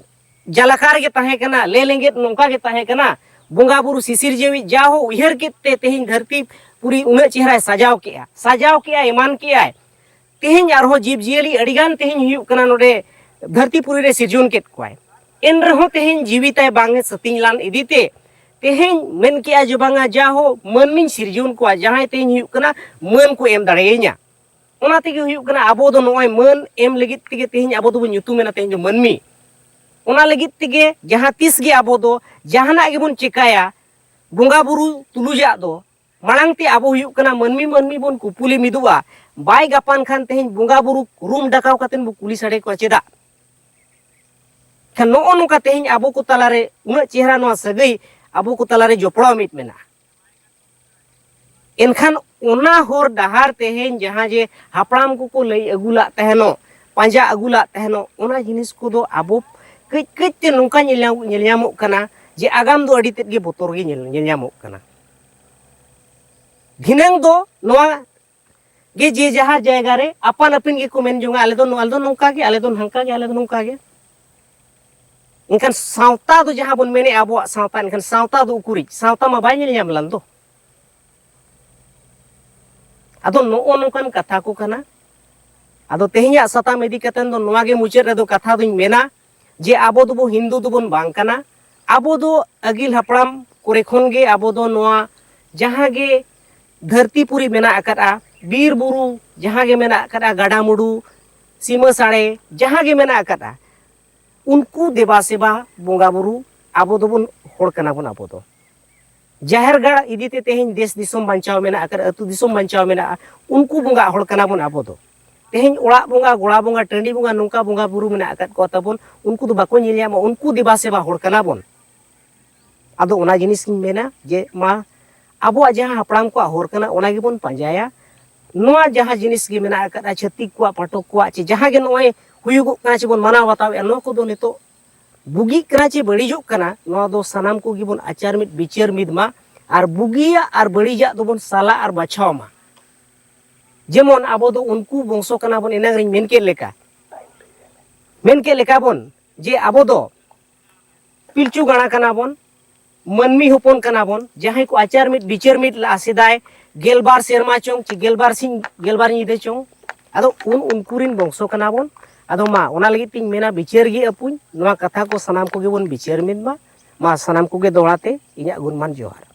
ᱡᱟᱞᱟᱠᱟ ᱨᱮᱜᱮ ᱛᱟᱦᱮᱸ ᱠᱟᱱᱟ, ᱞᱮ ᱞᱮᱸᱜᱮᱫ ᱱᱚᱝᱠᱟ ᱜᱮ ᱛᱟᱦᱮᱸ ᱠᱟᱱᱟ᱾ ᱵᱚᱸᱜᱟ ᱵᱩᱨᱩ ᱥᱤᱥᱤᱨ ᱡᱟᱹᱣᱤᱡ ᱡᱟ ᱦᱚᱸ ᱩᱭᱦᱟᱹᱨ ᱠᱮᱫ ᱛᱮ ᱛᱮᱦᱮᱧ ᱫᱷᱟᱹᱨᱛᱤ ᱯᱩᱨᱤ ᱩᱱᱟᱹᱜ ᱪᱮᱦᱨᱟᱭ ᱥᱟᱡᱟᱣ ᱠᱮᱜᱼᱟ, ᱥᱟᱡᱟᱣ ᱠᱮᱜᱼᱟᱭ, ᱮᱢᱟᱱ ᱠᱮᱜᱼᱟᱭ᱾ ᱛᱮᱦᱮᱧ ᱟᱨᱦᱚᱸ ᱡᱤᱵᱽ ᱡᱤᱭᱟᱹᱞᱤ ᱟᱹᱰᱤᱜᱟᱱ ᱛᱮᱦᱮᱧ ᱦᱩᱭᱩᱜ ᱠᱟᱱᱟ ᱱᱚᱰᱮ ᱫᱷᱟᱹᱨᱛᱤ ᱯᱩᱨᱤ ᱨᱮ ᱥᱤᱨᱡᱚᱱ ᱠᱮᱫ ᱠᱚᱣᱟᱭ᱾ ᱮᱱ ᱨᱮᱦᱚᱸ ᱛᱮᱦᱮᱧ ᱡᱤᱣᱤ ᱛᱟᱭ ᱵᱟᱝ ᱮ ᱥᱟᱹᱛᱤᱧ ᱞᱟᱱ ᱤᱫᱤ ᱛᱮ ᱛᱮᱦᱮᱧ ᱢᱮᱱ ᱠᱮᱜᱼᱟ ᱡᱮ ᱵᱟᱝᱟ, ᱡᱟ ᱦᱚᱸ ᱢᱟᱹᱱᱢᱤᱧ ᱥᱤᱨᱡᱚᱱ ᱠᱚᱣᱟ, ᱡᱟᱦᱟᱸᱭ ᱛᱮᱦᱮᱧ ᱦᱩᱭᱩᱜ ᱠᱟᱱᱟ ᱢᱟᱹᱱ ᱠᱚ ᱮᱢ ᱫᱟᱲᱮᱭᱟᱹᱧᱟ᱾ ᱚᱱᱟ ᱛᱮᱜᱮ ᱦᱩᱭᱩᱜ ᱠᱟᱱᱟ ᱟᱵᱚ ᱫᱚ ᱱᱚᱜᱼᱚᱭ ᱢᱟᱹᱱ ᱮᱢ ᱞᱟᱹᱜᱤᱫ ᱛᱮᱜᱮ ᱛᱮᱦᱮᱧ ᱟᱵᱚ ᱫᱚᱵᱚᱱ ᱧᱩᱛᱩᱢ ᱮᱱᱟ ᱛᱮᱦᱮᱧ ᱫᱚ ᱢᱟᱹᱱᱢᱤ᱾ ᱚᱱᱟ ᱞᱟᱹᱜᱤᱫ ᱛᱮᱜᱮ ᱡᱟᱦᱟᱸ ᱛᱤᱥ ᱜᱮ ᱟᱵᱚ ᱫᱚ ᱡᱟᱦᱟᱱᱟᱜ ᱜᱮᱵᱚᱱ ᱪᱮᱠᱟᱭᱟ, ᱵᱚᱸᱜᱟ ᱵᱩᱨᱩ ᱛᱩᱞᱩᱡᱟᱜ ᱫᱚ ᱢᱟᱲᱟᱝ ᱛᱮ ᱟᱵᱚ ᱦᱩᱭᱩᱜ ᱠᱟᱱᱟ ᱢᱟᱹᱱᱢᱤ, ᱢᱟᱹᱱᱢᱤ ᱵᱚᱱ ᱠᱩᱯᱩᱞᱤ ᱢᱤᱫᱚᱜᱼᱟ᱾ ᱵᱟᱭ ᱜᱟᱯᱟᱱ ᱠᱷᱟᱱ ᱛᱮᱦᱮᱧ ᱵᱚᱸᱜᱟ ᱵᱩᱨᱩ ᱨᱩᱢ ᱰᱟᱠᱟᱣ ᱠᱟᱛᱮ ᱵᱚ ᱠᱩᱞᱤ ᱥᱟᱰᱮ ᱠᱚᱣᱟ ᱪᱮᱫᱟᱜ? ᱠᱷᱟᱱ ᱱᱚᱜᱼᱚ ᱱᱚᱝᱠᱟ ᱛᱮᱦᱮᱧ ᱟᱵᱚ ᱠᱚ ᱛᱟᱞᱟᱨᱮ ᱩᱱᱟᱹᱜ ᱪᱮᱦᱨᱟ ᱱᱚᱣᱟ ᱥᱟᱹᱜᱟᱹᱭ ᱟᱵᱚ ᱠᱚ ᱛᱟᱞᱟᱨᱮ ᱡᱚᱯᱲᱟᱣ ᱢᱤᱫ ᱢᱮᱱᱟᱜᱼᱟ᱾ ᱮᱱᱠᱷᱟᱱ ᱚᱱᱟ ᱦᱚᱨ ᱰᱟᱦᱟᱨ ᱛᱮᱦᱮᱧ ᱡᱟᱦᱟᱸ ᱡᱮ ᱦᱟᱯᱲᱟᱢ ᱠᱚᱠᱚ ᱞᱟᱹᱭ ᱟᱹᱜᱩ ᱞᱟᱜ ᱛᱟᱦᱮᱱᱚᱜ, ᱯᱟᱸᱡᱟ ᱟᱹᱜᱩ ᱞᱟᱜ ᱛᱟᱦᱮᱱᱚᱜ, ᱚᱱᱟ ᱡᱤᱱᱤᱥ ᱠᱚᱫᱚ ᱟᱵᱚ ᱠᱟᱹᱡ ᱠᱟᱹᱡ ᱛᱮ ᱱᱚᱝᱠᱟ ᱧᱮᱞ ᱧᱟᱢ-, ᱧᱮᱞ ᱧᱟᱢᱚᱜ ᱠᱟᱱᱟ ᱡᱮ ᱟᱜᱟᱢ ᱫᱚ ᱟᱹᱰᱤ ᱛᱮᱫ ᱜᱮ ᱵᱚᱛᱚᱨ ᱜᱮ ᱧᱮᱞ, ᱧᱮᱞ ᱧᱟᱢᱚᱜ ᱠᱟᱱᱟ᱾ ᱫᱷᱤᱱᱟᱹᱝ ᱫᱚ ᱱᱚᱣᱟ ᱜᱮ ᱡᱮ ᱡᱟᱦᱟᱸ ᱡᱟᱭᱜᱟ ᱨᱮ ᱟᱯᱟᱱ ᱟᱹᱯᱤᱱ ᱜᱮᱠᱚ ᱢᱮᱱ ᱡᱚᱝᱟ, "ᱟᱞᱮ ᱫᱚ ᱱᱚᱣᱟ, ᱟᱞᱮ ᱫᱚ ᱱᱚᱝᱠᱟ ᱜᱮ, ᱟᱞᱮ ᱫᱚ ᱦᱟᱝᱠᱟ ᱜᱮ, ᱟᱞᱮ ᱫᱚ ᱱᱚᱝᱠᱟ ᱜᱮ᱾" ᱮᱱᱠᱷᱟᱱ ᱥᱟᱶᱛᱟ ᱫᱚ ᱡᱟᱦᱟᱸ ᱵᱚᱱ ᱢᱮᱱᱮᱫᱼᱟ ᱟᱵᱚᱣᱟᱜ ᱥᱟᱶᱛᱟ, ᱮᱱᱠᱷᱟᱱ ᱥᱟᱶᱛᱟ ᱫᱚ ᱩᱠᱩᱨᱤᱡ? ᱥᱟᱶᱛᱟ ᱢᱟ ᱵᱟᱭ ᱧᱮᱞ ᱧᱟᱢ ᱞᱮᱱ ᱫᱚ᱾ ᱟᱫᱚ ᱱᱚᱜᱼᱚ ᱱᱚᱝᱠᱟᱱ ᱠᱟᱛᱷᱟ ᱠᱚ ᱠᱟᱱᱟ᱾ ᱟᱫᱚ ᱛᱮᱦᱮᱧᱟᱜ ᱥᱟᱛᱟᱢ ᱤᱫᱤ ᱠᱟᱛᱮ ᱫᱚ ᱱᱚᱣᱟ ᱜᱮ ᱢᱩᱪᱟᱹᱫ ᱨᱮᱫᱚ ᱠᱟᱛᱷᱟ ᱫᱚᱧ ᱢᱮᱱᱟ ᱡᱮ ᱟᱵᱚ ᱫᱚᱵᱚ ᱦᱤᱱᱫᱩ ᱫᱚᱵᱚᱱ ᱵᱟᱝ ᱠᱟᱱᱟ᱾ ᱟᱵᱚ ᱫᱚ ᱟᱹᱜᱤᱞ ᱦᱟᱯᱲᱟᱢ ᱠᱚᱨᱮ ᱠᱷᱚᱱ ᱜᱮ ᱟᱵᱚ ᱫᱚ ᱱᱚᱣᱟ ᱡᱟᱦᱟᱸ ᱜᱮ ᱫᱷᱟᱹᱨᱛᱤ ᱯᱩᱨᱤ ᱢᱮᱱᱟᱜ ᱟᱠᱟᱫᱼᱟ, ᱵᱤᱨ ᱵᱩᱨᱩ ᱡᱟᱦᱟᱸ ᱜᱮ ᱢᱮᱱᱟᱜ ᱟᱠᱟᱫᱼᱟ, ᱜᱟᱰᱟ ᱢᱩᱰᱩ, ᱥᱤᱢᱟᱹ ᱥᱟᱲᱮ ᱡᱟᱦᱟᱸ ᱜᱮ ᱢᱮᱱᱟᱜ ᱟᱠᱟᱫᱼᱟ, ᱩᱱᱠᱩ ᱫᱮᱵᱟ ᱥᱮᱵᱟ ᱵᱚᱸᱜᱟ ᱵᱩᱨᱩ ᱟᱵᱚ ᱫᱚᱵᱚᱱ ᱦᱚᱲ ᱠᱟᱱᱟ ᱵᱚᱱ ᱟᱵᱚ ᱫᱚ᱾ ᱡᱟᱦᱮᱨ ᱜᱟᱲ ᱤᱫᱤ ᱛᱮ ᱛᱮᱦᱮᱧ ᱫᱮᱥ ᱫᱤᱥᱚᱢ ᱵᱟᱧᱪᱟᱣ ᱢᱮᱱᱟᱜ ᱟᱠᱟᱫ, ᱟᱹᱛᱩ ᱫᱤᱥᱚᱢ ᱵᱟᱧᱪᱟᱣ ᱢᱮᱱᱟᱜᱼᱟ, ᱩᱱᱠᱩ ᱵᱚᱸᱜᱟ ᱦᱚᱲ ᱠᱟᱱᱟ ᱵᱚᱱ ᱟᱵᱚ ᱫᱚ᱾ ᱛᱮᱦᱮᱧ ᱚᱲᱟᱜ ᱵᱚᱸᱜᱟ, ᱜᱚᱲᱟ ᱵᱚᱸᱜᱟ, ᱴᱟᱺᱰᱤ ᱵᱚᱸᱜᱟ, ᱱᱚᱝᱠᱟ ᱵᱚᱸᱜᱟ ᱵᱩᱨᱩ ᱢᱮᱱᱟᱜ ᱟᱠᱟᱫ ᱠᱚᱣᱟ ᱛᱟᱵᱚᱱ, ᱩᱱᱠᱩ ᱫᱚ ᱵᱟᱠᱚ ᱧᱮᱞ ᱧᱟᱢᱟ, ᱩᱱᱠᱩ ᱫᱮᱵᱟ ᱥᱮᱵᱟ ᱦᱚᱲ ᱠᱟᱱᱟ ᱵᱚᱱ᱾ ᱟᱫᱚ ᱚᱱᱟ ᱡᱤᱱᱤᱥ ᱤᱧ ᱢᱮᱱᱟ ᱡᱮ ᱢᱟ ᱟᱵᱚᱣᱟᱜ ᱡᱟᱦᱟᱸ ᱦᱟᱯᱲᱟᱢ ᱠᱚᱣᱟᱜ ᱦᱚᱨ ᱠᱟᱱᱟ, ᱚᱱᱟ ᱜᱮᱵᱚᱱ ᱯᱟᱸᱡᱟᱭᱟ᱾ ᱱᱚᱣᱟ ᱡᱟᱦᱟᱸ ᱡᱤᱱᱤᱥ ᱜᱮ ᱢᱮᱱᱟᱜ ᱟᱠᱟᱫᱼᱟ, ᱪᱷᱟᱹᱛᱤᱠ ᱠᱚᱣᱟᱜ, ᱯᱟᱴᱚᱠ ᱠᱚᱣᱟᱜ, ᱪᱮ ᱡᱟᱦᱟᱸ ᱜᱮ ᱱᱚᱜᱼᱚᱭ ᱦᱩᱭᱩᱜᱚᱜ ᱠᱟᱱᱟ, ᱪᱮ ᱵᱚᱱ ᱢᱟᱱᱟᱣ ᱵᱟᱛᱟᱣᱮᱫᱼᱟ, ᱱᱚᱣᱟ ᱠᱚᱫᱚ ᱱᱤᱛᱚᱜ ᱵᱩᱜᱤᱜ ᱠᱟᱱᱟ ᱪᱮ ᱵᱟᱹᱲᱤᱡᱚᱜ ᱠᱟᱱᱟ, ᱱᱚᱣᱟ ᱫᱚ ᱥᱟᱱᱟᱢ ᱠᱚᱜᱮ ᱵᱚᱱ ᱟᱪᱟᱨ ᱢᱤᱫ ᱵᱤᱪᱟᱹᱨ ᱢᱤᱫ ᱢᱟ, ᱟᱨ ᱵᱩᱜᱤᱭᱟᱜ ᱟᱨ ᱵᱟᱹᱲᱤᱡᱟᱜ ᱫᱚᱵᱚᱱ ᱥᱟᱞᱟ ᱟᱨ ᱵᱟᱪᱷᱟᱣ ᱢᱟ᱾ ᱡᱮᱢᱚᱱ ᱟᱵᱚ ᱫᱚ ᱩᱱᱠᱩ ᱵᱚᱝᱥᱚ ᱠᱟᱱᱟ ᱵᱚᱱ, ᱮᱱᱟᱝ ᱨᱤᱧ ᱢᱮᱱ ᱠᱮᱫ ᱞᱮᱠᱟ, ᱢᱮᱱ ᱠᱮᱫ ᱞᱮᱠᱟ ᱵᱚᱱ, ᱡᱮ ᱟᱵᱚ ᱫᱚ ᱯᱤᱞᱪᱩ ᱜᱟᱲᱟ ᱠᱟᱱᱟ ᱵᱚᱱ, ᱢᱟᱹᱱᱢᱤ ᱦᱚᱯᱚᱱ ᱠᱟᱱᱟ ᱵᱚᱱ, ᱡᱟᱦᱟᱸᱭ ᱠᱚ ᱟᱪᱟᱨ ᱢᱤᱫ ᱵᱤᱪᱟᱹᱨ ᱢᱤᱫ ᱞᱟᱜᱼᱟ ᱥᱮᱫᱟᱭ ᱜᱮᱞᱵᱟᱨ ᱥᱮᱨᱢᱟ ᱪᱚᱝ ᱪᱮ ᱜᱮᱞᱵᱟᱨ ᱥᱤᱧ ᱜᱮᱞᱵᱟᱨ ᱧᱤᱫᱟᱹ ᱪᱚᱝ, ᱟᱫᱚ ᱩᱱ ᱩᱱᱠᱩ ᱨᱤᱱ ᱵᱚᱝᱥᱚ ᱠᱟᱱᱟ ᱵᱚᱱ᱾ ᱟᱫᱚ ᱢᱟ, ᱚᱱᱟ ᱞᱟᱹᱜᱤᱫ ᱛᱤᱧ ᱢᱮᱱᱟ, ᱵᱤᱪᱟᱹᱨ ᱜᱮ ᱟᱹᱯᱩᱧ, ᱱᱚᱣᱟ ᱠᱟᱛᱷᱟ ᱠᱚ ᱥᱟᱱᱟᱢ ᱠᱚᱜᱮ ᱵᱚᱱ ᱵᱤᱪᱟᱹᱨ ᱢᱤᱫ ᱢᱟ᱾ ᱢᱟ, ᱥᱟᱱᱟᱢ ᱠᱚᱜᱮ ᱫᱚᱦᱲᱟ ᱛᱮ ᱤᱧᱟᱹᱜ ᱜᱩᱱᱢᱟᱱ ᱡᱚᱦᱟᱨ᱾